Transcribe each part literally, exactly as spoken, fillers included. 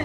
I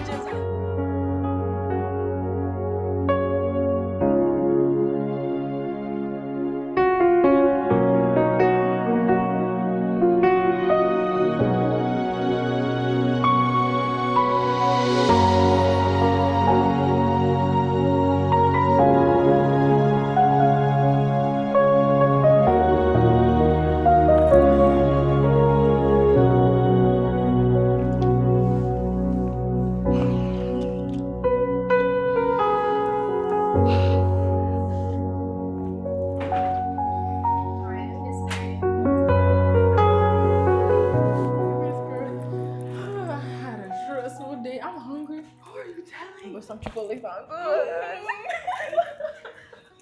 had a stressful day. I'm hungry. Who are you telling? But some Chipotle sound good.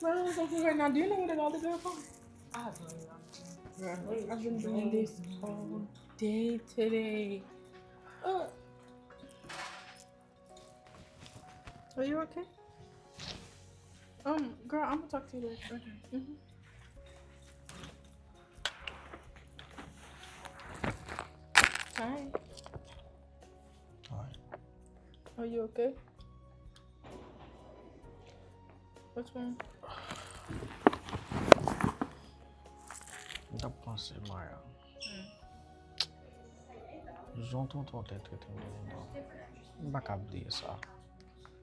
Well, I'm so hungry right now. Do you know where to go to the girl phone? I don't know. Girl, I've been doing this all day today. Uh, Are you okay? Um, girl, I'm gonna talk to you later. Okay. Mm-hmm. Hi. Hi. Are you okay? What's wrong? M t ap panse Maya. Hmm. Jan tonton te trete m de lontan. M pa ka bliye sa.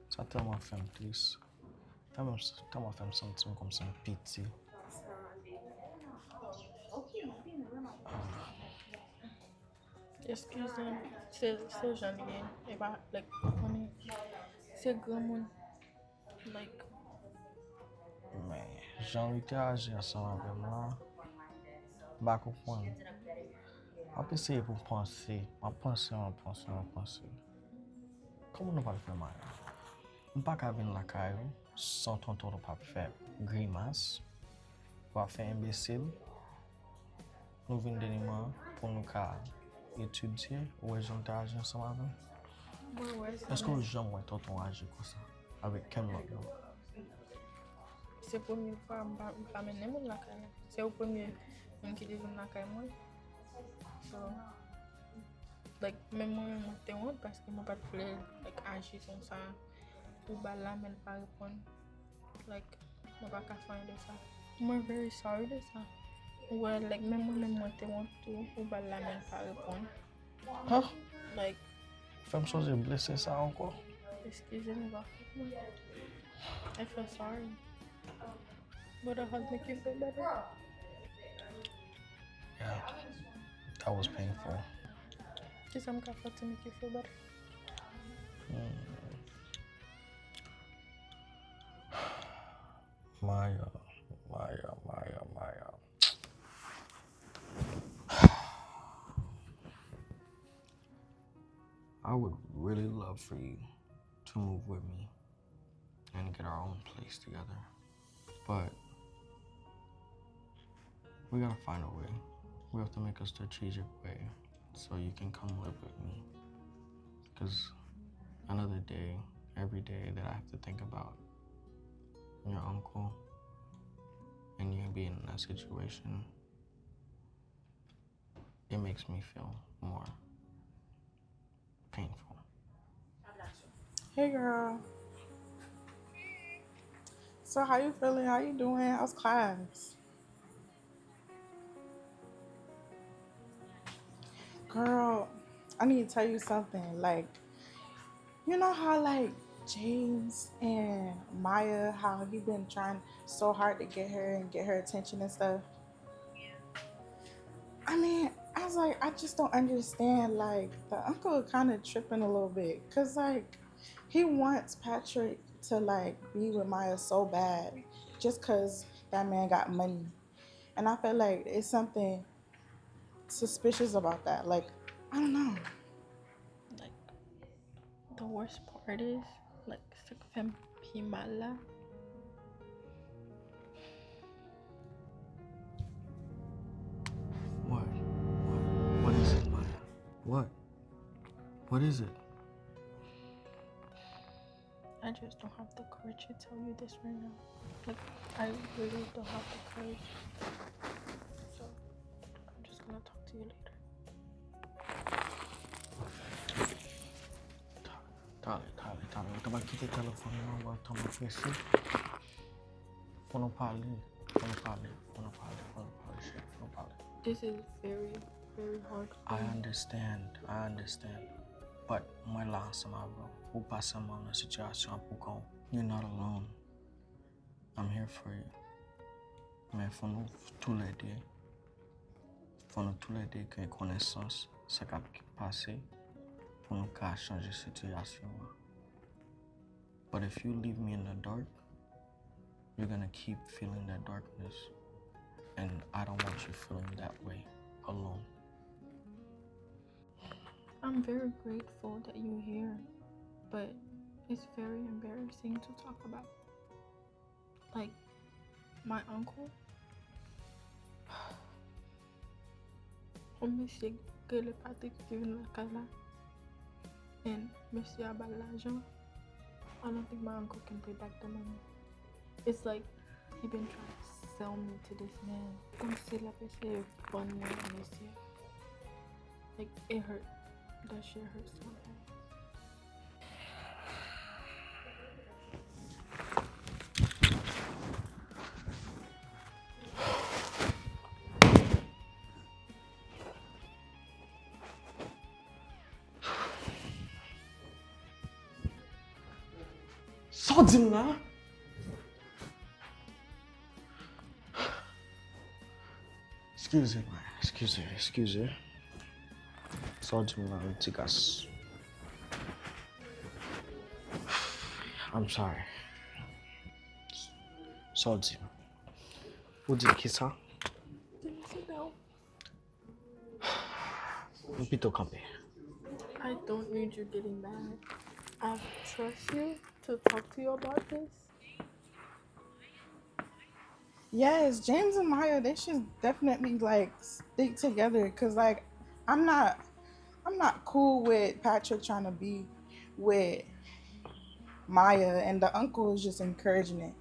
Sa tèlman fè m tris. Tèlman, tèlman fè m santi m kòmsi m piti. Eskize m, se, se jan li ye. E pa, like, ou konnen, se granmoun. Like, men jan li te aji ansanm avè m lan, m pa konprann. M ap eseye pou m panse, m ap panse, m ap panse, m ap panse. Kòman nou pral fè Maya? M pa ka vin lakay ou san tonton nou p ap fè grimas, w ap fè enbesil. Nou vin dènyeman pou nou ka etidye, ou wè jan l te aji ansanm avè m? Mwen wè sa. Èske w janm wè tonton aji konsa avèk kenn lòt moun? Se premye fwa m pa, m pa mennen moun lakay mwen. Se ou premye moun ki te vin lakay mwen. So, like, menm mwen menm mwen te wont paske mwen pa t vle, like, aji konsa. Ou ba l lamen, l pa reponn. Like, mwen pa ka fè anyen de sa. Mwen very sorry de sa. Ou wè, like, menm mwen menm mwen te wont tou, ou ba l lamen, l pa reponn. Huh? Like, fè m sonje blese sa ankò. Eskize m, ou pa fòt mwen. I feel sorry. But a hug make you feel better? Yeah, that was painful. Kisa m ka fè to make you feel better? Hmm. Maya, Maya, Maya, Maya. I would really love for you to move with me and get our own place together. But we gotta find a way. We have to make a strategic way so you can come live with me. Because another day, every day that I have to think about your uncle and you being in that situation, it makes me feel more painful. Hey girl. So how you feeling? How you doing? How's class? Girl, I need to tell you something. Like, you know how, like, James and Maya, how he been trying so hard to get her and get her attention and stuff? I mean, I was like, I just don't understand. Like, the uncle kind of tripping a little bit, cause, like, he wants Patrick to, like, be with Maya so bad, just cause that man got money. And I feel like it's something suspicious about that. Like, I don't know. Like, the worst part is, like, sa k fè m pi mal la. What? What? What is it, Maya? What? What is it? I just don't have the courage to tell you this right now. Like, I really don't have the courage. So, I'm just gonna talk to you later. Talè, talè, talè. Ou ta pral kite telefòn nan, ou wè tan m ap prese. Fò nou pale, fò nou pale, fò nou pale, fò nou pale, cheri, fò nou pale. This is very, very hard for me. I understand, I understand. But mwen la ansanm avè w. Ou pa sèlman nan sitiyasyon an pou kont ou. You're not alone. I'm here for you. Men fò nou toulède, fò nou toulède gen konesans sa k ap pase pou nou ka chanje sitiyasyon an. But if you leave me in the dark, you're gonna keep feeling that darkness. And I don't want you feeling that way alone. I'm very grateful that you're here, but it's very embarrassing to talk about. Like, my uncle, yon mesye ki rele Patrick ki vin lakay la, and mesye a ba l lajan. I don't think my uncle can pay back the money. It's like he been trying to sell me to this man. Kòmsi l ap eseye vann mwen a mesye. Like, it hurt. That shit hurt so bad. Sa w di m la? Eskize mwen, eskize, eskize. Sa w di m nan, ti gas? I'm sorry. Sa w di m? Ou di m kisa? Sit down. M pito kanpe. I don't need you getting mad. I trust you to talk to you about this. Yes, James and Maya, they should definitely like stick together, cause like I'm not, I'm not cool with Patrick trying to be with Maya, and the uncle is just encouraging it.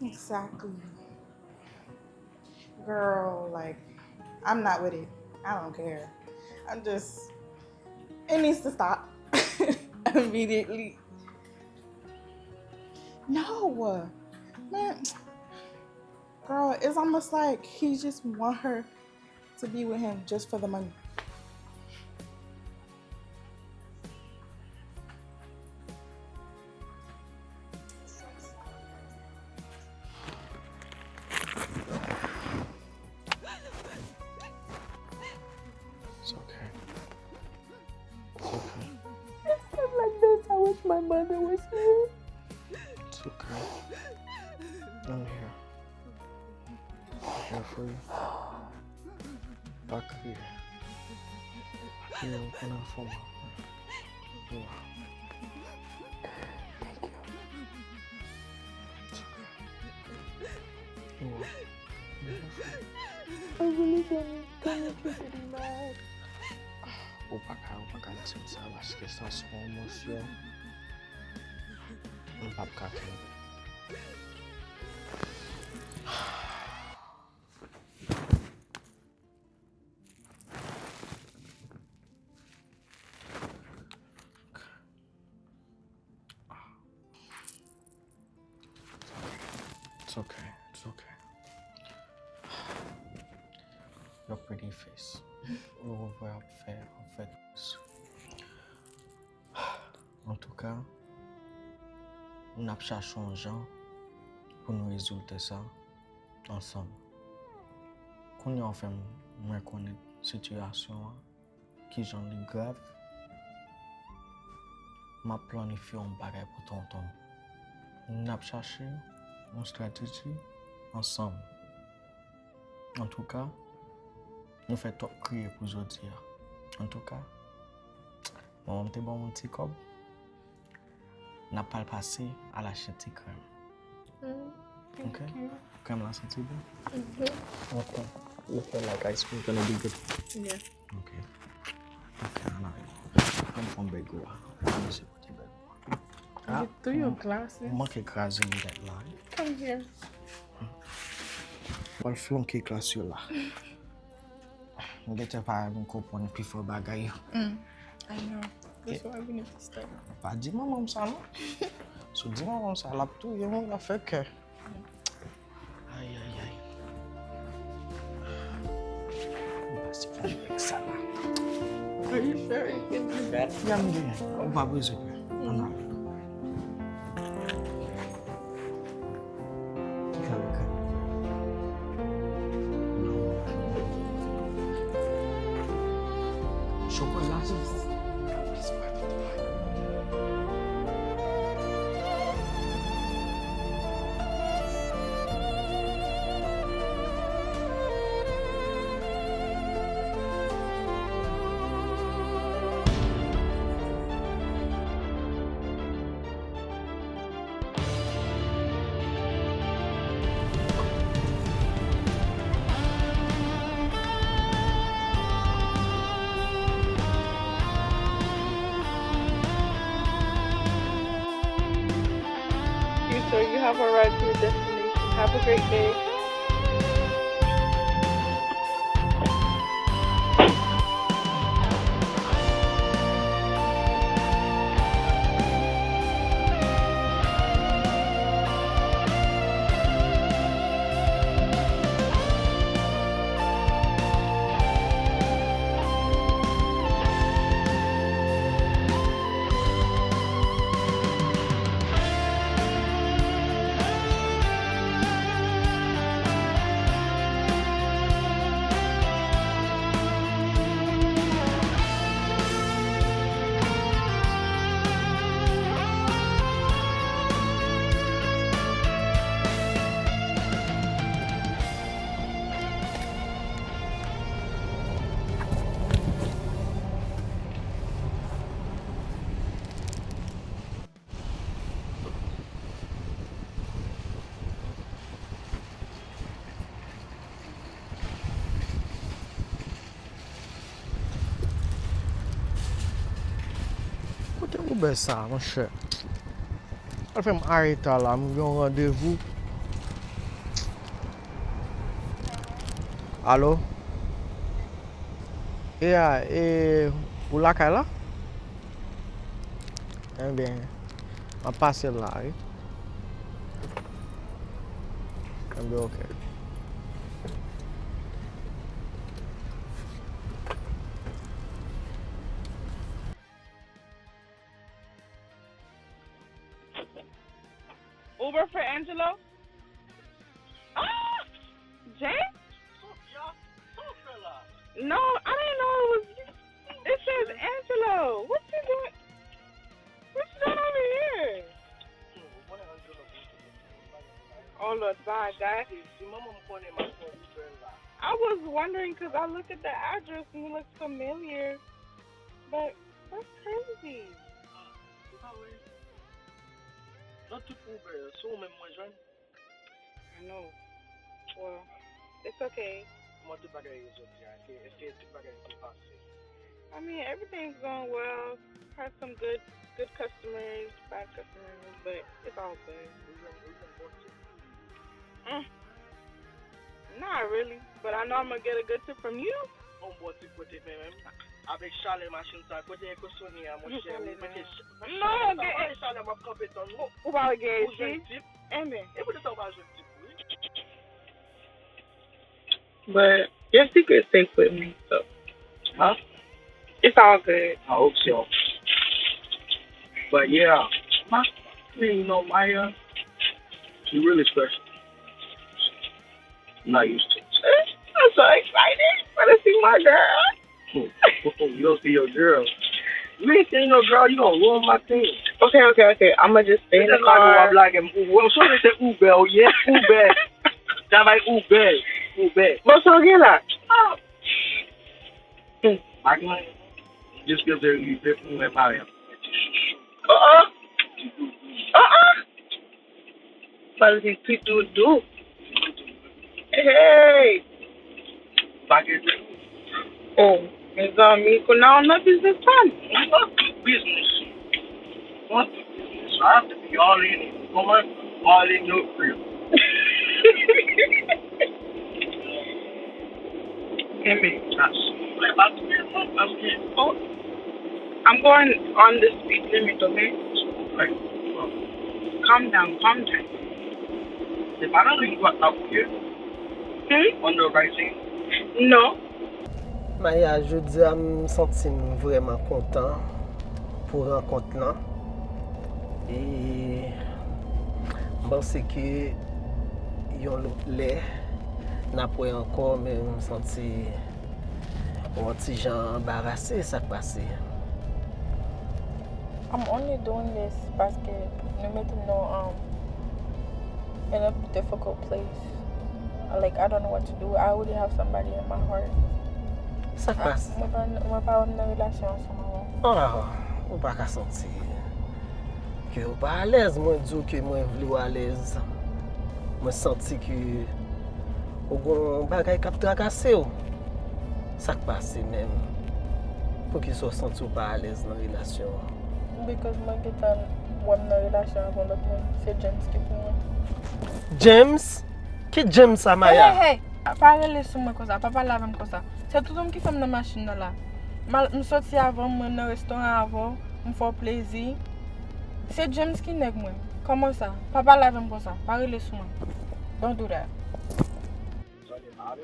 Exactly. Girl, like, I'm not with it. I don't care. I'm just, it needs to stop immediately. No, man, girl, it's almost like he just want her to be with him just for the money. It's okay. It's okay. It's not like this. I wish my mother was here. It's okay. I'm here. Here for you. Pa kriye. Pa kriye, ou konn anfòm. Thank you. It's okay. You're welcome. I really don't need to be mad. Ou pa ka, ou pa ka di m sa, paske sa se yon emosyon. M p ap ka kenbe. It's okay, it's okay. Your pretty face. Ou wè ap fè, ap fè. Antouka, n ap chache yon jan pou nou rezoud sa ansanm. Kounye a w fè m rekonèt sitiyasyon an, kijan li grav. M ap planifye yon bagay pou tonton. N ap chache yon estrateji ansanm. Antouka, nou fè twòp kriye pou jodi a. Antouka, manman m te ban m yon ti kòb. N ap pral pase al achte ti krèm. Mm, thank you. Krèm la santi bon? Mm-hmm. Okay. You feel like ice cream gonna be good? Yeah. Okay. Okay, I know. Fon bèg ou a. Mwen se pote bèg ou a. Ah, you do your glasses. Ou manke kraze linèt la wi. Come here. Ou al flanke klas yo la. M gentan pa renmen konprann pifò bagay yo. Mm, I know. That's why we need to study. Pa di manman m sa non. Si w di manman m sa, l ap touye w, l ap fè kè. Ay, ay, ay. Mwen pase fè avèk sa la. Are you sure you can do that? Ya m gen. Ou pa bezwen pè. Ann ale. Ki kalite? Chokola. You, sir, you have arrived to your destination. Have a great day. Kote Uber sa, monchè? Al fè m areta la, m gen yon randevou. Alo? E a, e, ou lakay la? Ebyen, m ap pase la, wi. Ebyen, ok. Uber for Angelo? Ah! Jay? Sophia, sa w fè la? No, I didn't know it was you. It says Angelo. What you doing? What you doing over here? Oh Lord, bye, guys. I was wondering 'cause I look at the address and it looks familiar. But that's crazy. Ah, se pa vre. Nan tout Uber yo, se ou menm mwen jwenn. I know. Well, it's okay. Kòman tout bagay yo jodi a? Èske, èske tout bagay yo pase? I mean, everything's going well. Had some good, good customers, bad customers, but it's all good. Ou jwenn, ou jwenn bon tip? Mm. Not really, but I know I'm gonna get a good tip from you. Bon, bon tip kote men menm. Avèk chalè machin sa, kote ekosoni a, monchè, ou mete ch-, non, sa gen pa chalè, m ap kanpe tann ou. Ou pa gen isi? Ou jwenn tip? Enben. E poutèt sa ou pa jwenn tip, wi. But your secret safe with me, so. Huh? It's all good. I hope so. But yeah, my, you know, my, uh, you really special. Not used to. I'm so excited for to see my girl. Oh, oh, oh, you don't see your girl. You ain't seen no girl, you gonna ruin my thing. Okay, okay, okay. I'ma just stay in the car. Ou ap lage m. Ou, ou, ou, se Uber, ou ye Uber. Travay Uber, Uber. Bon, sa w gen la? Ah. Hmm. Pa gen anyen. Jis ke se rive pou mwen pare. Oh, oh. Oh, oh. Pral vin pi doudou. Hey! Pa gen doudou. Oh, mezanmi, kounye a w nan business plan. Business. What business? I have to be all in it. Woman, all in your grill. Give me that. Like, I'm, I'm, I'm, I'm going on the speed limit, okay? Right. Calm down, calm down. If I don't think what up here, hmm? On the right thing? No. Maya, jodi a m santi m vrèman kontan pou rankont lan. E m panse ke yon lòt lè n ap wè ankò, men m santi yon ti jan anbarase. Sa k pase? I'm only doing this paske nou mete m nan, um, in a difficult place. Like, I don't know what to do. I already have somebody in my heart. Sa k pase? Mwen pa, mwen pa wè m nan relasyon ansanm avè w. Ah, ou pa ka santi ke ou pa alèz. Mwen di w ke mwen vle w alèz. Mwen santi ke ou gon bagay k ap trakase w. Sa k pase menm? Poukisa w santi w pa alèz nan relasyon an? Because mwen gentan wè m nan relasyon avè yon lòt moun. Se James ki pou mwen. James? Ki James sa, Maya? Hey, hey, hey! Pa rele sou mwen konsa, pa pale avè m konsa. Se toutan m ki fè m nan machin nan la. M al, m soti avè w, mwen nan restoran avè w, m fè w plezi. Se James ki nèg mwen. Kòman sa? Pa pale avè m konsa, pa rele sou mwen. Don't do that. Tande, pa ale.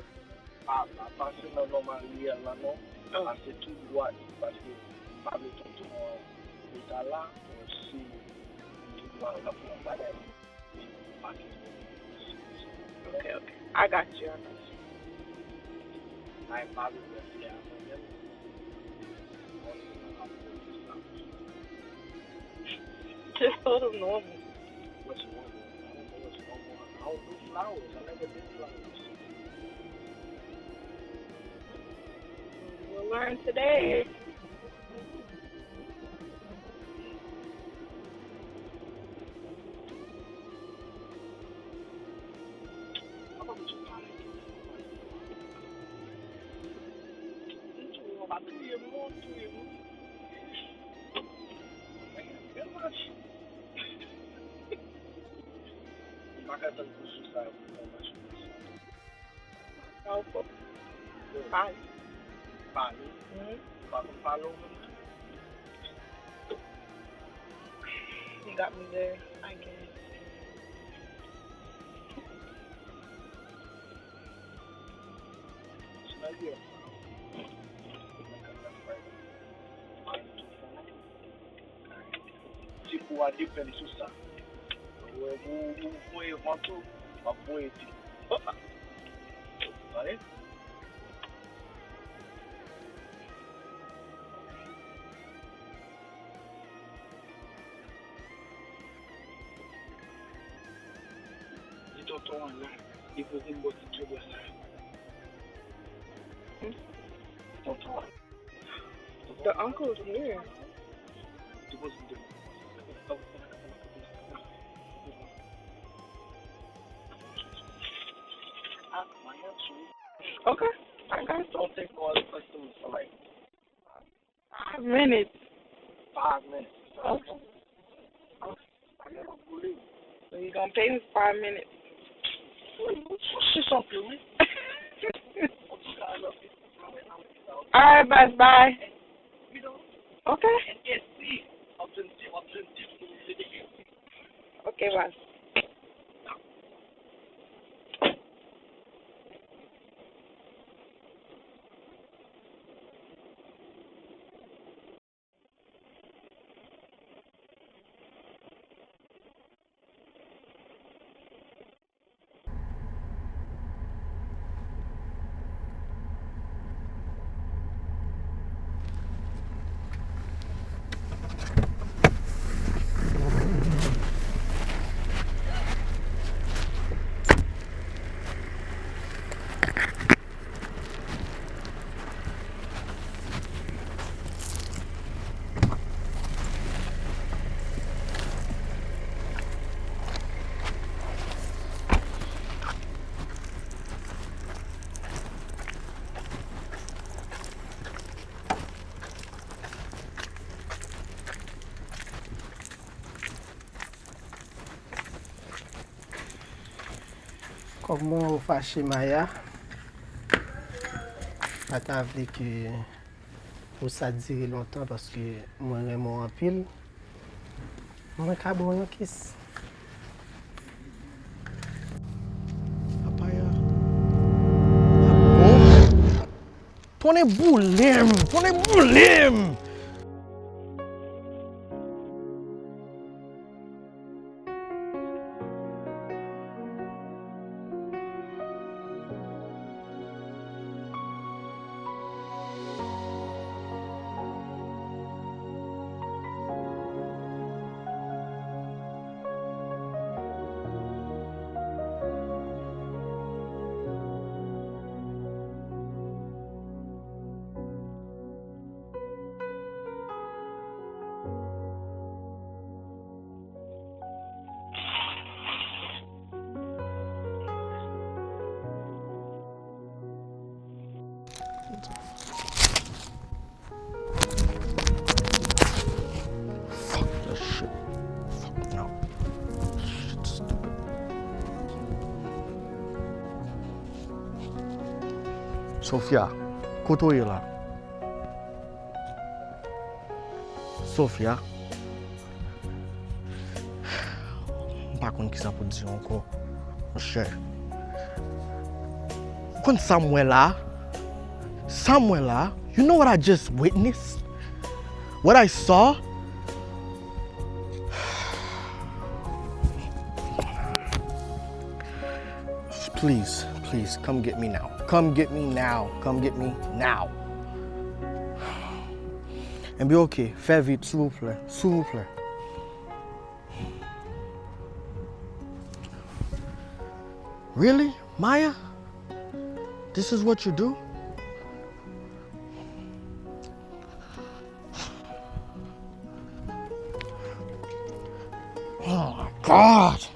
Pa, pa pase nan nòmal riyèl la non. Oh. Pase tou dwat, paske m pa vle tonton an reta la, bon, si m tou dwat la pou yon bagay. Ok, ok. I got you, I got you. Ay, pa vle wè fi a mwen menm. Bon, se nan ap pwodui sa. Just told him normal. What's normal? I don't know what's normal. I don't do flowers. I never did flowers. We'll learn today. Ou pa ka tann pou jou sa yo pou fè yon machin konsa. Sa ou fè? Pale. Pale? Mhm. Ou pa konn pale ou menm tou? You got me there, I guess. Ti nèg yo. Pale tou fò. Ti kou a depann sou sa. Ou, ou, ou voye van tou, w ap voye tou. Opa! Tande? Di tonton an la, li poze m bò ti djòb sa. Hmm? Tonton an. The uncle is here. Okay, I got you. Don't take all the customers for, like, five minutes. Five minutes. Okay. So you gonna pay me for five minutes. Wi, wi, wi, se sanble, wi. All right, bye bye. Okay. Okay, bye. Kòm mwen wè w fache, Maya, pa ta vle ke pou sa dire lontan paske mwen renmen w anpil. Mwen ka ba w yon kis. Papaya. Bon. Tounen boule m! Tounen boule m! Fuck this shit. Fuck no. Shit stupid. Sofia, kote w ye la? Sofia. M pa konn kisa pou di ankò, monchè. Ou konn sa m wè la? Sa m wè la? You know what I just witnessed? What I saw? Please, please, come get me now. Come get me now. Come get me now. Ebyen, ok, fè vit, silvouplè, silvouplè. Really, Maya? This is what you do? Oh my God!